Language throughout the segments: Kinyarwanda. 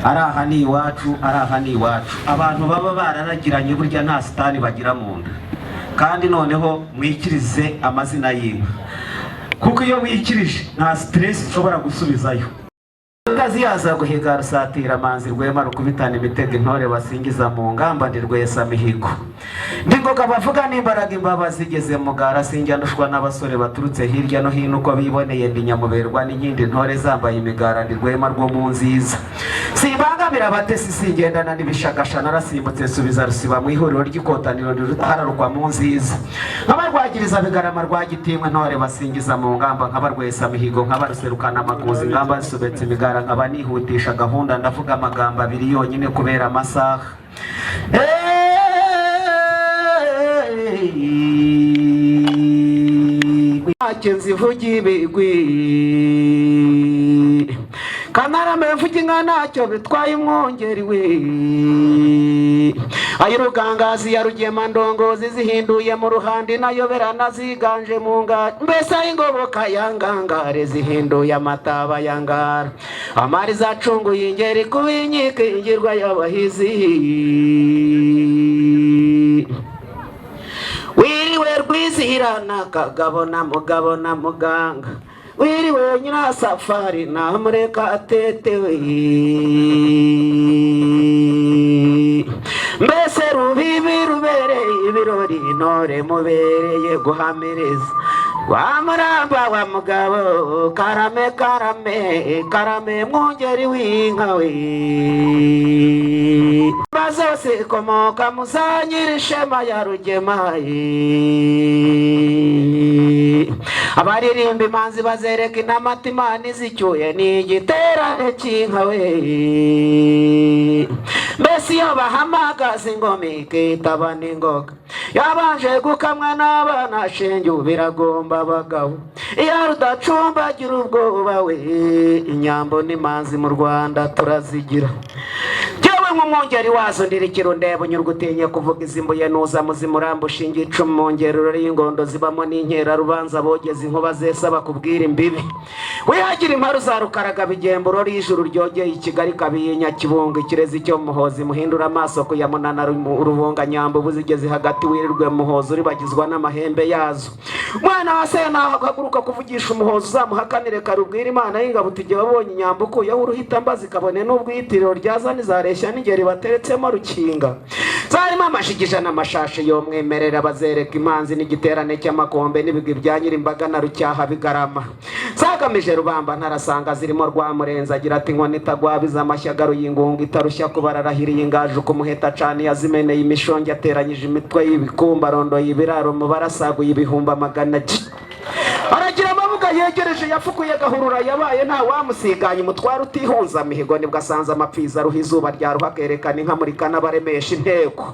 Ari aha ni iwacu, ari aha ni iwacu. Abantu baba bararagiranye burya nta sitani bagira mu nda. Kandi noneho mwikirize amazina y'inka, kuko iyo wikirije nta stress ushobora gusubizayo. Kazi yaza guhiga rusatira manzi rwema rukubitana imitego, intore basingiza mu ngamba, ndi rwesa mihigo, ndi ngoga bavuga n'imbaraga, imbaba zigeze mugara, sinjya ndushwa n'abasore baturutse hirya no hino uko biboneye. Ndi nyamuberwa n'inkindi, ntore zambaye imigara, ndi rwema rwo mu nziza, simbangamira abatesi, singendana n'ibishagasha. Narasimbutse subiza rusiba mu ihuriro ry'ikotaniro, ndi rutahararukwa mu nziza, nkabarwagiriza bigarama rwagitimwe, ntore basingiza mu ngamba, nkabarwesa mihigo, nkabaruserukana amakuza, ingamba zisobetse imigara, nkaba nihutisha gahunda. Ndavuga amagambo abiri yonyine kubera amasaha. Ntacyo nzivuga ibigwi, kanarame mvuga inka ntacyo bitwaye. Umwungeri we ay'urugangazi ya rugema ndongozi zihinduye mu ruhandi nayoberana ziganje mu nga, mbese ay'ingoboka ya ngangare zihinduye amataba ya ngara, amari zacunguye ingeri kuba inkiko ingirwa y'abahizi. Wiriwe rwizihirana kagabo na mugabo na muganga, wiriwe nyirasafari na mureka atetewe, mbese rubibi rubereye ibirori, intore mubereye guhamiriza, wa muramba wa mugabo, karame karame karame mwungeri w'inka we zose komoka muzanyira ishema ya rugema. Abaririmba imanzi bazereka intamati imana izicyuye, ni igiterane cy'inka we. Mbese iyo bahamagaza ingoma ikitaba n'ingoga, yabanje gukamwa n'abana shenge biragomba abagabo, iyo rudacumbagira ubwoba we. Inyambo n'imanzi mu Rwanda turazigira. Jyewe nk'umwungeri wazo ndirikira undeba unyurwa utinye kuvuga izimbuye nuza muzimuramba ushinga icumu mu ngero y'ingondo zibamo n'inkera rubanza bogeza inkuba zesa bakubwira imbibi, wihagira imparu za rukaraga bigemba urori y'ijuru ryogeye i Kigali kabiye Nyakibungo, ikirezi cyo muhozi muhindura amaso kuyamunana rubunga nyambo buzigeze hagati, wirirwe muhozi uribagizwa n'amahembe yazo. Mwana wa se nahaguruka kuvugisha umuhozi uzamuhakanire karubwira Imana y'ingabo uti jye wabonye inyambo ukuyeho uruhita mbazi, kabone n'ubwitiriro ryaza nizareshya n'ingeri bateretsemo rukinga zarimo amashigisha n'amashashi y'umwimerere, bazereka imanzi n'igiterane cy'amakombe n'ibigwi bya nyirimbaga na rucyaha bigarama zagamije rubamba ntarasanga zirimo rwamurenza agira ati inkoni itagwabiza amashyaga y'ingunga itarushya kubararahiriye ingaju kumuheta cani yazimeneye imishongi ateranyije imitwe y'ibikumba arondoye ibiraro mu barasaguye ibihumbi amagana aragira amabuga yegereje yafukuye gahurura yabaye nta wamusiganya umutwaro utihunza mihigo, nibwo asanze amapfizi aruha izuba rya ruha akerekana inka amurika n'abaremesha inteko,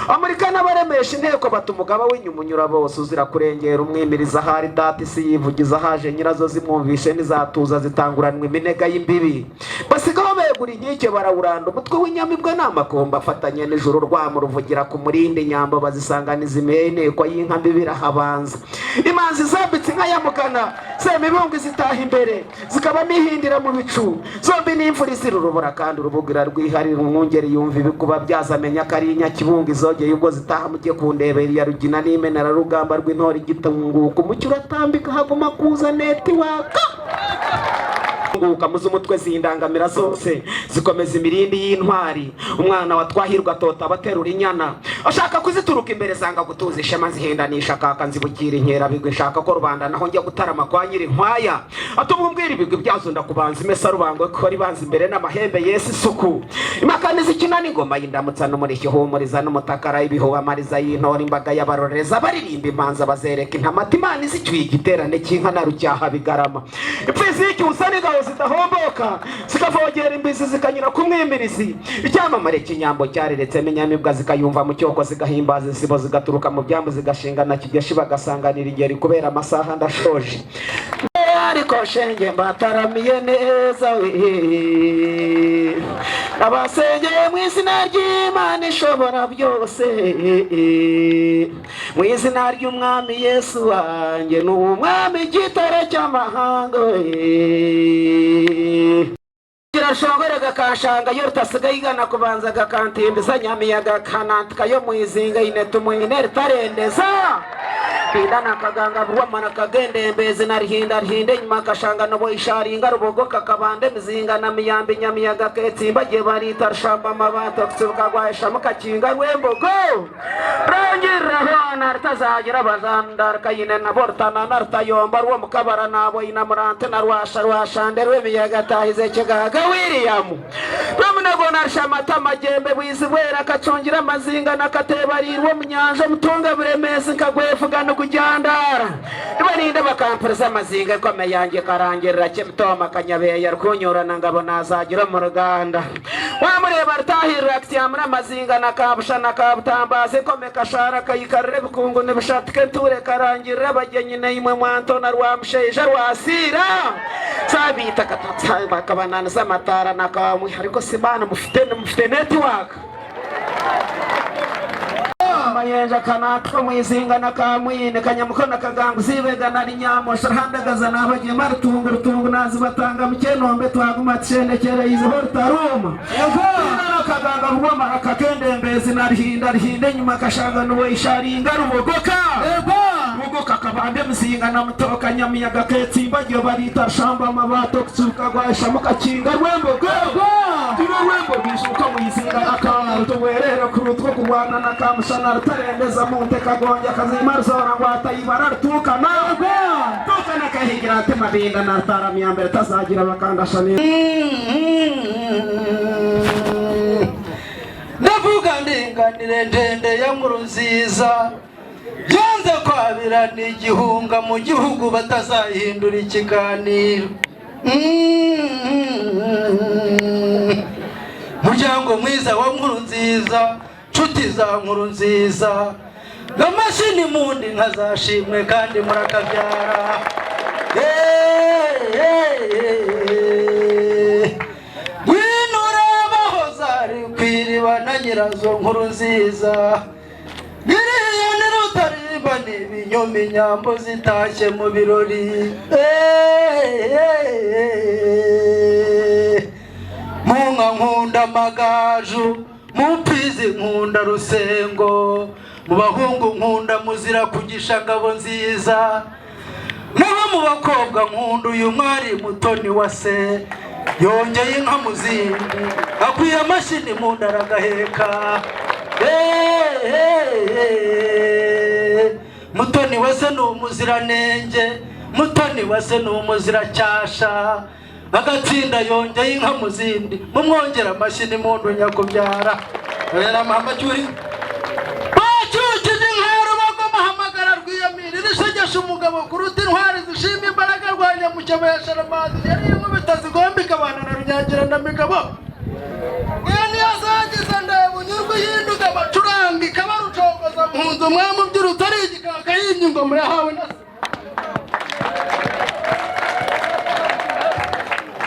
amurika n'abaremesha inteko bata umugaba w'inyuma unyura bose uzira kurengera umwimiriza ahari data isi yivugiza haje nyirazo zimwumvishe n'izatuza zitanguranwa iminega y'imbibi, basigaho begura inkike barawuranda umutwe w'inyamibwa n'amakombe afatanye n'ijuru rwamo ruvugira ku murindi, inyambo bazisanganiza imihe inteko y'inka mbibi irahabanza, imanzi zambitse inka ya mugana semibungo zitaha imbere zikabamo ihindira mu bicu zombi n'imvura izira urubura kandi urubuga rwiharira, umwungeri yumva ibikuba byazo amenya ko ari inyakibungo izogeye ubwo zitaha mujye kundebera iya rugina n'imenararugamba rw'intore igitunguka umucyo uratambika haguma kuza netiwaka nguka muzi umutwe zindangamira zose zikomeza imirindi y'intwari, umwana wa Twahirwa atota abaterura inyana ashaka kuzituruka imbere zanga gutuza ishema nzihendanisha kaka nzibukira inkera bigwi nshaka ko rubanda naho njya gutarama kwa nyiri nkwaya atuma umbwira ibigwi byazo ndakubanza imesa rubangwe ko ribanza imbere n'amahembe yesi isuku impakani zikina n'ingoma y'indamutsa n'umurishyo uhumuriza n'umutakara ibihuba amariza y'intore imbaga y'abaroreza baririmba imanza bazereka intamati imana izicyuye igiterane cy'inka na rucyaha bigarama imfizi y'icyusa n'ingabo zidahomboka zikavogera imbizi zikanyura ku mwimirizi, icyamamare cy'inyambo cyareretsemo inyamibwa zikayumva mu cyoko zigahimbaza insibo zigaturuka mu byambu zigashinga na kigeshi bagasanganira ingeri. Kubera amasaha ndashoje, ariko shenge mbataramiye neza we, abasengeye mu izina ry'Imana ishobora byose, mu izina ry'umwami Yesu wanjye, ni umwami igitare cy'amahanga we. Ngira shongore gakashanga yo rutasigaye igana kubanza gakantimbiza nyamiyaga kanantika yo mwizinga ine tumwine ritarendeza Rinda nakaganga burwamana kagende embezi narihinda rihinde nyuma kashanga nobo isharinga rubogo kakabande mizinga na miyambi nyamiyaga ketsimba gye barita rushamba amabato kutsibuka gwahesha mukakinga rwembogo rangiriraho naritazagira abazandar kayine na borutana narutayomba rwo mukabara nabo ina murante na rwasha rwashande rw'emiyaga tahize kigaga William rwamunago narsha amata magembe bwizi bwera kacungira amazinga nakatebarirwa mu nyanja mutunga buremezi nkagwevuga no kujyandara nibarinda bakampereza amazinga kome yanjye karangirira kimutoma kanyabeya rwunyurana ngabo nazagira mu ruganda wamureba rutahirira akitiyamura amazinga nakabusha nakabutambaze kome kashara kayikarire bukungu nibushatike nture karangirira abagenyi imwe mwantona rwamusheja rwasira sabita katatsa bakabananiza amatara nakamwe ariko simana mufite network Mayenja kanatwa mwizinga nakamwine kanyamukono kagangu zibega nari nyamosha handagaza nabagema rutungu rutungu nazibatanga mukenombe twaguma tshendekere iziho rutaruma nakaganga rwamara kakendembezi narihinda rihinde nyuma kashanga nuwe isharinga rubogoka rubogoka kabande muzinga namutoka nyamiyaga ketsimba gyo barita shamba amabato kutsuka gwasha mukakinga rwembogo turi rwembo rwishuka mwizinga nakantu tuwerera kurutwo kurwana nakamushana rutarendeza munte kagonja kazima ruzora ngwata ibara rutukana tukana kahigira temabinda narutara myambere tazagira bakandasha ni Ndavuga ndinganire ndende ya nkuru nziza yanze kwabirana igihunga mu gihugu batazahindura ikiganiro. Muryango mwiza wa nkuru nziza, nshuti za nkuru nziza, amashini mundi nkazashimwe kandi murakabyara. Ngwino urebe aho zari kwiriba na nyirazo nkuru nziza, biriya ni rutarimba ni ibinyoma inyambo zitashye mu birori. Mu nka nkunda amagaju, mu mfizi nkunda rusengo, mu bahungu nkunda muzira kugisha ngabo nziza, naho mu bakobwa nkunda uyu mwari mutoni wa se yongeye inka mu zindi akwiye amashini mu nda aragaheka. Mutoni wa se ni umuziranenge, mutoni wa se ni umuziracyasha, agatsinda yongeye inka mu zindi, mumwongera amashini mu nda nyakubyara. Oya mahama cyuri bacyukije inkero bagomahamagara rwiyamira rishegesha umugabo kuruta intwari zishima imbaraga rwa Nyamukeba ya Sharamazi yari inkubita zigomba ikabana na Runyagira na Migabo. Iyo niyo zagize ndeba unyurwa ihinduka amacuranga ikabarucogoza mpunzi umwami ubyirutse ari igikaka yimye ingoma yahawe na se.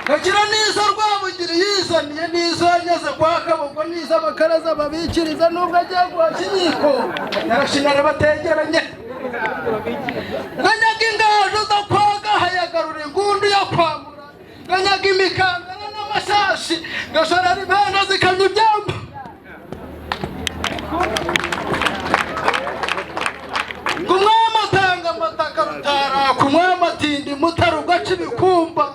Gagira n'izo Rwabugiri yizaniye n'izo yageze kwa Kaboko n'izo abakaraza babikiriza nubwo agiye guhashya inkiko yarashinara bategeranye. Ganyaga ingajo zo kwa Gahayagarura ingundu yo kwamura, ganyaga imikangara n'amashashi, gashorera impenda zikamya ibyambu. Umwami atanga amataka rutaraka, umwami atinda imutara ugaca ibikumba.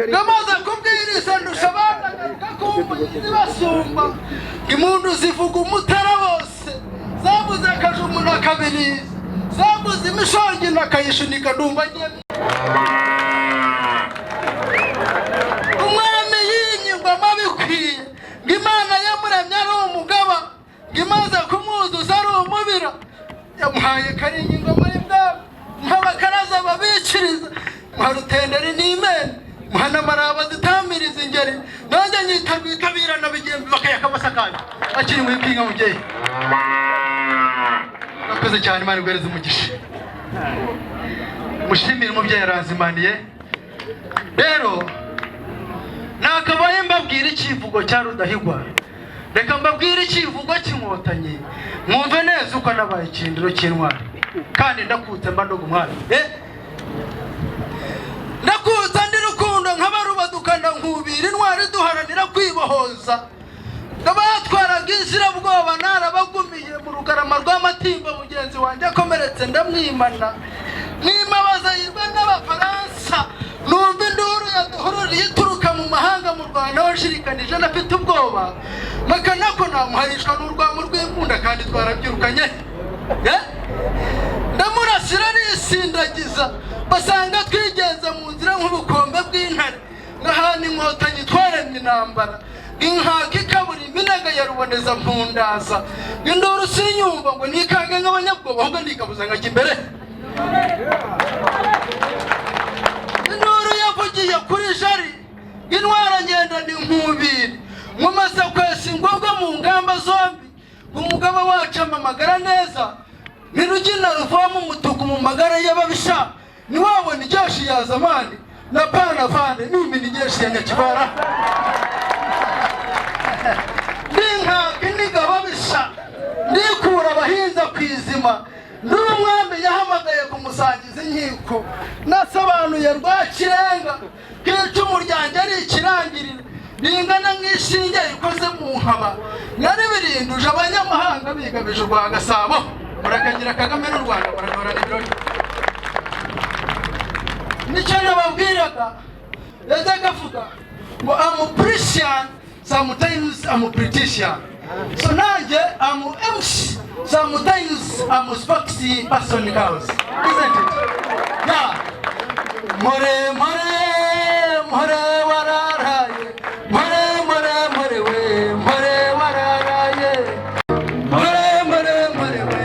Ngamaze kubwiriza ndusha abandi agaruka kumbugizi basumba. Impundu zivuga umutara wose, zabuze akajumu na kabirizi, zabuze imishongi nakayishunika ndumva ngiye. Umwami yimye ingoma bikwiye, ngo Imana yamuremye ari umugaba, ngo imaze kumwuzuza ari umubira, yamuhaye karinga ingoma y'ibwami, nk'abakaraza babikiriza, muha rutenderi n'imena, muha n'amaraba zitamiriza ingeri, nanjye nyita rwitabirana bigembe bakayaka amasakanya akiri mu kwinga mubyeyi. Murakoze cyane, Imana iguhereze umugisha. Mushimire umubyeyi aranzimaniye. Rero nakabaye mbabwira icyivugo cya Rudahigwa, reka mbabwire icyivugo cy'inkotanyi, mwumve neza uko nabaye ikirindiro cy'intwari, kandi ndakutse mba ndoga umwami. Ndakutse ndi rukundo nkabarubaduka. Duhagurukana nkubira intwari, duharanira kwibohoza. Abatwaraga inzirabwoba narabagumiye mu Rugarama rw'Amatimba. Mugenzi wanjye akomeretse ndamwimana, nimabazayirwa n'Abafaransa. Numva induru yaduhururiye ituruka mu mahanga, mu Rwanda washirikanije nafite ubwoba makanako namuharishwa n'urwamo rw'imbunda kandi twarabyirukanye. Eh? Ndamurasira arisindagiza, basanga twigenza mu nzira nk'ubukombe bw'intare, ngahana Inkotanyi twaremye intambara, inkaka ikabura iminaga ya ruboneza mpundaza. Induru sinyumva ngo nikange nk'abanyabwoba, ahubwo ndikabuza nkajya imbere. Induru yavugiye kuri Jari, intwara ngendana inkubiri, nkomeza kwesa ingobwa mu ngamba zombi. Umugabo wacu amamagara neza, ntirugina ruvamo umutuku mu magara y'ababisha. Ntiwabona ijeshi ya zamani na pana vande nimini ijeshi ya nyakibara. Ndinkaka iniga ababisha, ndikura abahinza ku izima. Ndi umwami yahamagaye kumusangiza inkiko, nasobanuye Rwakirenga ko icumu ryanjye ari ikirangirire, ringana nk'ishinge rikoze mu nkaba. Naribirinduje abanyamahanga bigabije urwa Gasabo. Murakagira Kagame n'u Rwanda, muragahorana ibirori. Nicyo nababwiraga, yajyaga avuga ngo "I'm Prussian, sometimes I'm Britishian." So nanjye I'm MC, sometimes I'm spokesperson house, isn't it? Yeah. More more more wararaye, more more more we, more wararaye, more more more we,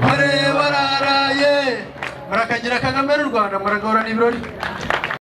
more wararaye. Murakagira Kagame n'u Rwanda, muragahorana ibirori.